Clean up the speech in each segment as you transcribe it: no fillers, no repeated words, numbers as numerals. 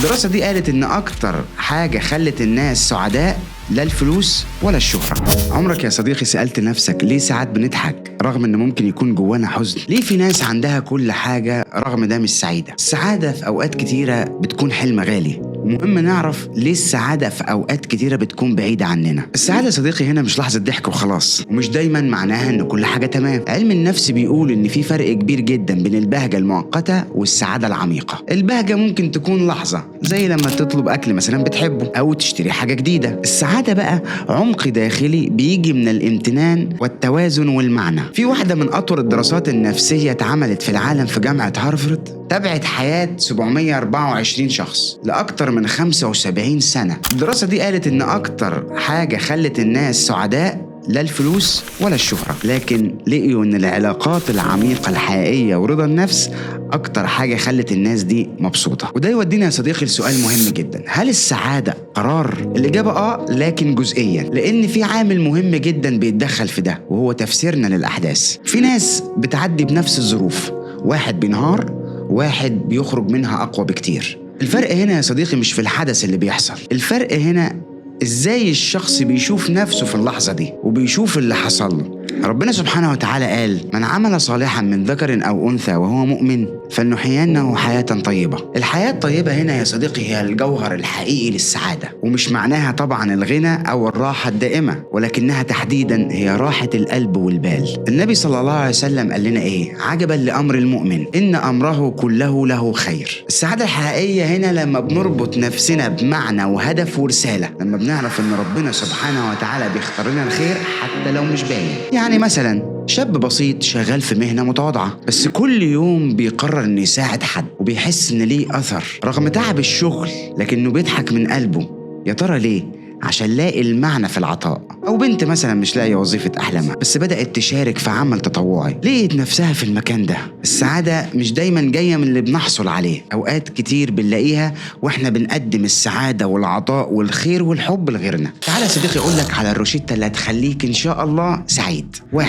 الدراسة دي قالت إن أكتر حاجة خلت الناس سعداء لا الفلوس ولا الشهرة. عمرك يا صديقي سألت نفسك ليه ساعات بنضحك رغم إن ممكن يكون جوانا حزن؟ ليه في ناس عندها كل حاجة رغم ده مش سعيدة؟ السعادة في أوقات كتيرة بتكون حلم غالي، ومهم نعرف ليه السعادة في أوقات كتيرة بتكون بعيدة عننا. السعادة يا صديقي هنا مش لحظة ضحك وخلاص، ومش دايما معناها إن كل حاجة تمام. علم النفس بيقول إن في فرق كبير جدا بين البهجة المؤقتة والسعادة العميقة. البهجة ممكن تكون لحظة، زي لما تطلب أكل مثلا بتحبه أو تشتري حاجة جديدة. السعادة بقى عمق داخلي بيجي من الامتنان والتوازن والمعنى. في واحدة من أطول الدراسات النفسية اتعملت في العالم في جامعة هارفارد، تابعت حياة 724 شخص لأكتر من 75 سنة. الدراسة دي قالت إن أكتر حاجة خلت الناس سعداء لا الفلوس ولا الشهرة، لكن لقيوا إن العلاقات العميقة الحقيقية ورضا النفس أكتر حاجة خلت الناس دي مبسوطة. وده يودينا يا صديقي لسؤال مهم جدا، هل السعادة قرار؟ الإجابة لكن جزئيا، لأن في عامل مهم جدا بيتدخل في ده وهو تفسيرنا للأحداث. في ناس بتعدي بنفس الظروف، واحد بينهار، واحد بيخرج منها أقوى بكتير. الفرق هنا يا صديقي مش في الحدث اللي بيحصل، الفرق هنا إزاي الشخص بيشوف نفسه في اللحظة دي وبيشوف اللي حصل له. ربنا سبحانه وتعالى قال: من عمل صالحا من ذكر أو أنثى وهو مؤمن فلنحيينه حياة طيبة. الحياة الطيبة هنا يا صديقي هي الجوهر الحقيقي للسعادة، ومش معناها طبعا الغنى أو الراحة الدائمة، ولكنها تحديدا هي راحة القلب والبال. النبي صلى الله عليه وسلم قال لنا إيه؟ عجبا لأمر المؤمن إن أمره كله له خير. السعادة الحقيقية هنا لما بنربط نفسنا بمعنى وهدف ورسالة، لما بنعرف إن ربنا سبحانه وتعالى بيختار لنا الخير حتى لو مش باين. يعني مثلا شاب بسيط شغال في مهنة متواضعة، بس كل يوم بيقرر انه يساعد حد وبيحس ان ليه اثر رغم تعب الشغل، لكنه بيضحك من قلبه. يا ترى ليه؟ عشان لاقي المعنى في العطاء. أو بنت مثلا مش لاقية وظيفة أحلامها، بس بدأت تشارك في عمل تطوعي، لقيت نفسها في المكان ده. السعادة مش دايما جاية من اللي بنحصل عليه، أوقات كتير بنلاقيها وإحنا بنقدم السعادة والعطاء والخير والحب لغيرنا. تعالى يا صديقي أقولك على الروشتة اللي هتخليك إن شاء الله سعيد. 1،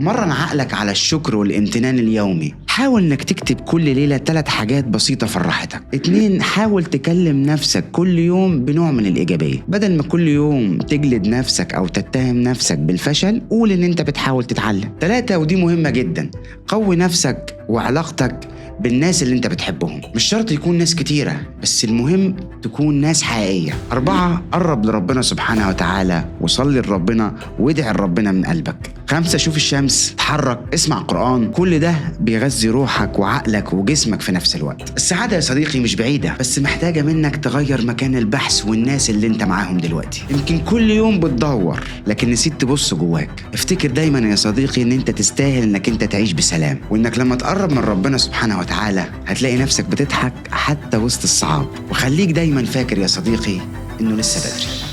مرن عقلك على الشكر والامتنان اليومي. حاول إنك تكتب كل ليلة 3 حاجات بسيطة فرحتك. 2، حاول تكلم نفسك كل يوم بنوع من الإيجابية، بدل ما كل يوم تجلد نفسك أو تتهم نفسك بالفشل، قول إن أنت بتحاول تتعلم. 3، ودي مهمة جدا، قوي نفسك وعلاقتك بالناس اللي انت بتحبهم. مش شرط يكون ناس كتيرة، بس المهم تكون ناس حقيقية. 4، قرب لربنا سبحانه وتعالى وصلي لربنا وادعي لربنا من قلبك. 5، شوف الشمس، اتحرك، اسمع قرآن. كل ده بيغذي روحك وعقلك وجسمك في نفس الوقت. السعادة يا صديقي مش بعيدة، بس محتاجة منك تغير مكان البحث والناس اللي انت معاهم دلوقتي. يمكن كل يوم بتدور لكن نسيت تبص جواك. افتكر دايما يا صديقي ان انت تستاهل انك انت تعيش بسلام، وانك لما تقرب من ربنا سبحانه وتعالى هتلاقي نفسك بتضحك حتى وسط الصعاب. وخليك دايما فاكر يا صديقي انه لسه بدري.